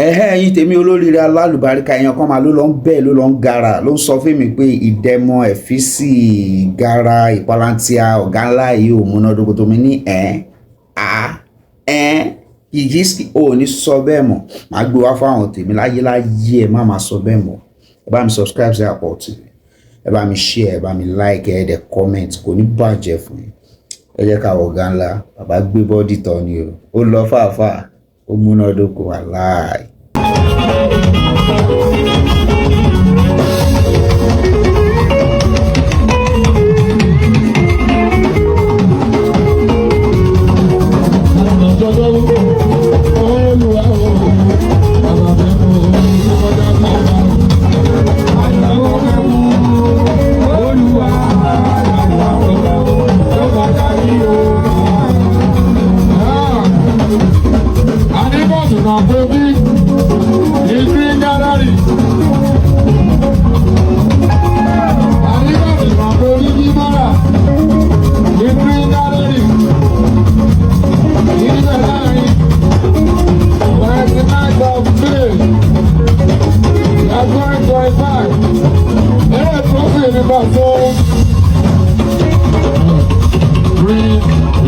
Ẹ̀hẹ́, ẹ̀yin tèmi olóríire alálùbáríkà, èèyàn kan máa ló lọ ń bẹ́ẹ̀, ló lọ ń gara, ló ń sọ fún mi pé ìdẹ́mọ ẹ̀físì gara ìpalantia ọ̀gá ńlá yìí ò múnádóko tó mi ní ẹ̀ á ẹ̀ yìí ò ní sọ bẹ́ẹ̀ mọ́. Màá gbé wá fáwọn tèmi láyé láyé, ẹ má máa sọ bẹ́ẹ̀ mọ́. Ẹ bá mi subscribe sí Àpọ̀ TV, ẹ bá mi share, ẹ bá mi like, ẹ dẹ̀ comment, kò ní bàjẹ́ fún yín. Ẹ jẹ́ ká ọ̀gá ńlá bàbá gbé body tán ni o, ó lọ fàáfàá, ó múnádóko wàláì.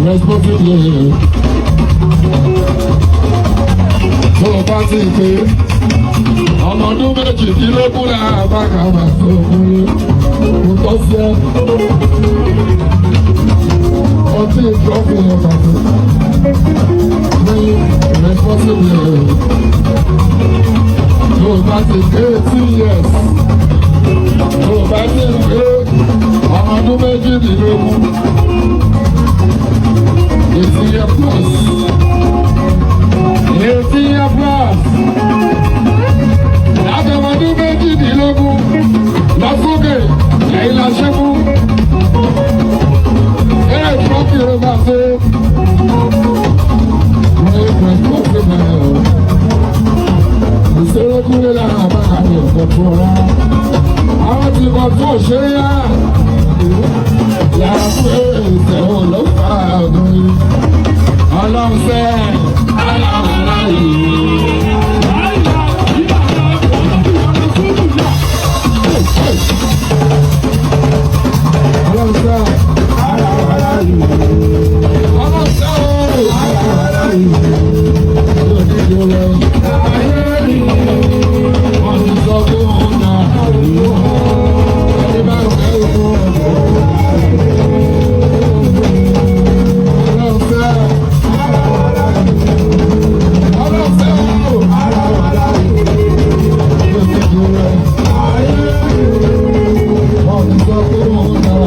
Responsibly. Tó o bá ti pé ọmọ ọdún 18 làbákàbà tó kúrò kò tọ́ sí ẹ. Ọtí ìtọ́fù yẹn bàtò ní responsibly. Tó o bá ti pé 18 years, tó o bá ti pé ọmọ ọdún 18, 18 year plus, 18 year plus, látọmọdún 18 lọ sókè, ẹ̀yin la ṣe fún ẹ̀ trophy ló máa ṣe responsible. Ìṣerékúrẹ́ lára àbára ọ̀pọ̀ tó rà àwọn tí kò tó ṣe é yà pé ìṣẹ̀wọ̀n ló fà á ọdún yìí. Ọlọ́run fẹ́ aláwọ̀ láàyè. Ọlọ́run fẹ́ aláwọ̀ láàyè. Ọlọ́run fẹ́ aláwọ̀ láàyè. Onídùúró ayé mi. Wọ́n ti sọ pé òun náà ẹni bá ń fẹ́ òun ọ̀gbọ́n. Ọlọ́run fẹ́ Ọlọ́run fẹ́ òun onídùúró ayé mi. Wọ́n ti sọ pé òun náà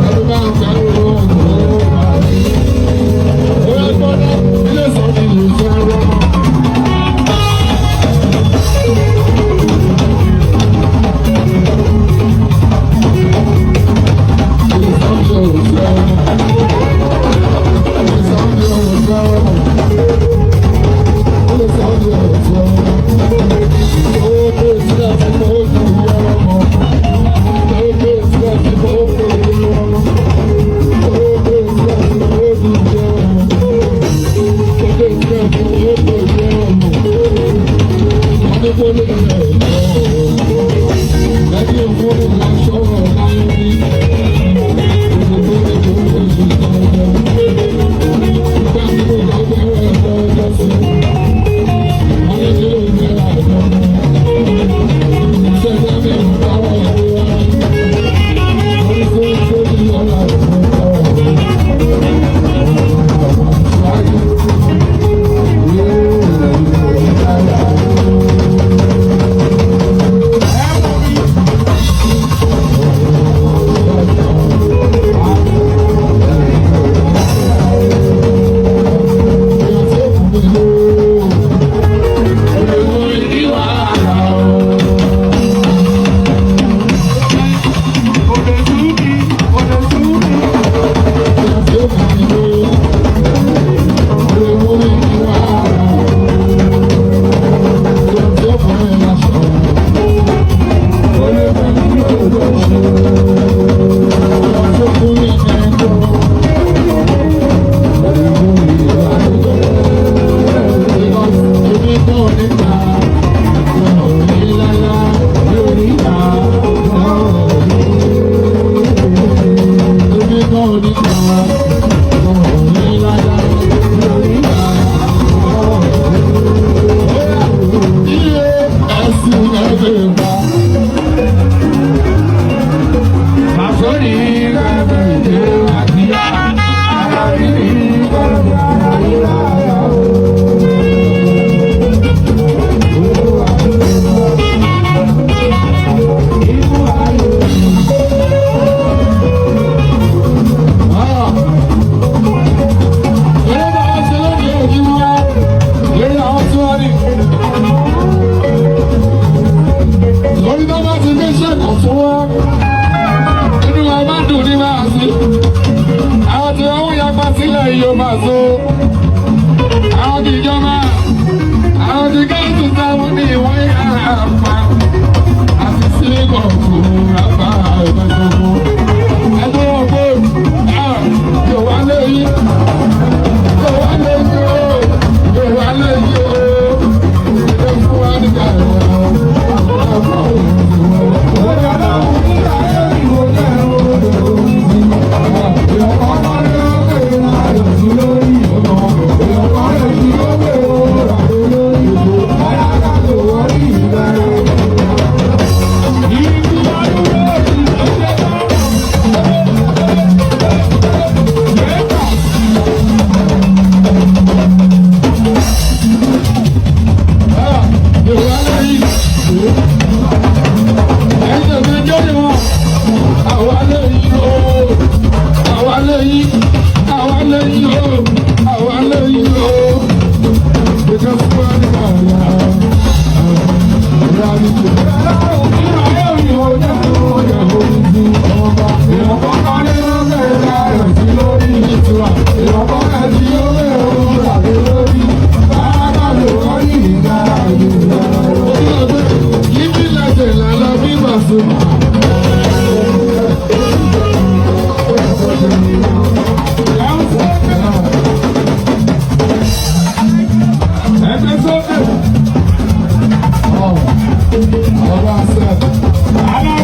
ẹni bá ń fẹ́ òun ọ̀gbọ́n. Ilé sọ ní ìlú fẹ́ rọ́mọ. Jẹ́ fún ẹni àyà. Ẹgbẹ́ sókè. Ọba sẹ́.